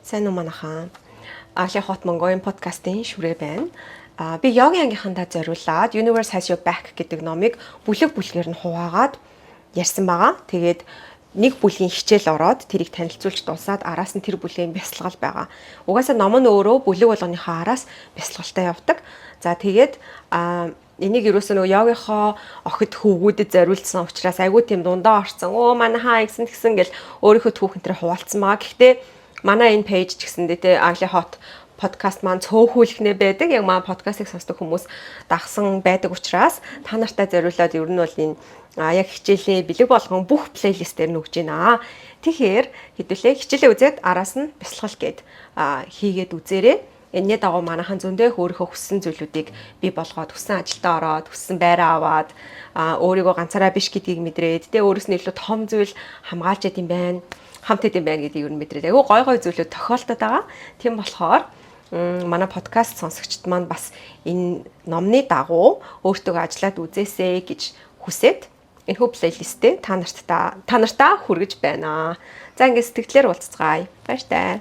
Сайн уу, манайхаа. Ugly Hot Mongolian podcast-ын шүрээ байна. Би йогийн ангийнхандаа зориулаад Universe Has Your Back гэдэг номыг бүлэг бүлгээр нь хуваагаад ярьсан байгаа. Тэгээд нэг бүлгийн хичээл ороод, тэрийг танилцуулж дуусаад, араас нь тэр бүлгийн бясалгал байгаа. Угаасаа ном нь өөрөө бүлэг болгоныхоо араас бясалгалтай явдаг. За, тэгээд энийг ерөөсөө нөгөө йогийнхоо охид хөвгүүдэд зориулсан учраас айгүй тийм дундаа орцсон. "Өө, манайхаа ингэсэн тэгсэн" гэл өөрийнхөө түүхэн тэр хуваалцсан байгаа. Гэхдээ манай энэ page ч гэсэндээ те, Ugly Hot подкаст маань цөөхүүлэхнээ байдаг. Яг манай подкастыг сонсдог хүмүүс дагсан байдаг учраас та нартай зориулаад ер нь бол энэ яг хичээлээ бэлэг болгон бүх playlist ээр нь өгч байна. Тэгэхээр хэдүүлээ хичээлээ үзээд, араас нь бясалгал гээд хийгээд үзээрэй. Энэний дагуу манайхан зөндөө өөрийнхөө хүссэн зүйлүүдийг бий болгоод, хүссэн ажилдаа ороод, хүссэн байраа аваад, өөрийгөө ганцаараа биш гэдгийг мэдрээд, тэ, өөрөөс нь илүү том зүйл хамгаалж яд юм байна, хамт идэм байна гэдгийг ер нь мэдрээд, айгүй гой гой зүйлүүд тохиолдоод байгаа. Тийм болохоор манай подкаст сонсогчд маань бас энэ номны дагуу өөртөө ажиллаад үзээсэй гэж хүсээд энэхүү playlist ээ та нартаа хүргэж байна. За, ингээд сэтгэлээр уулзацгаая. Баяртай.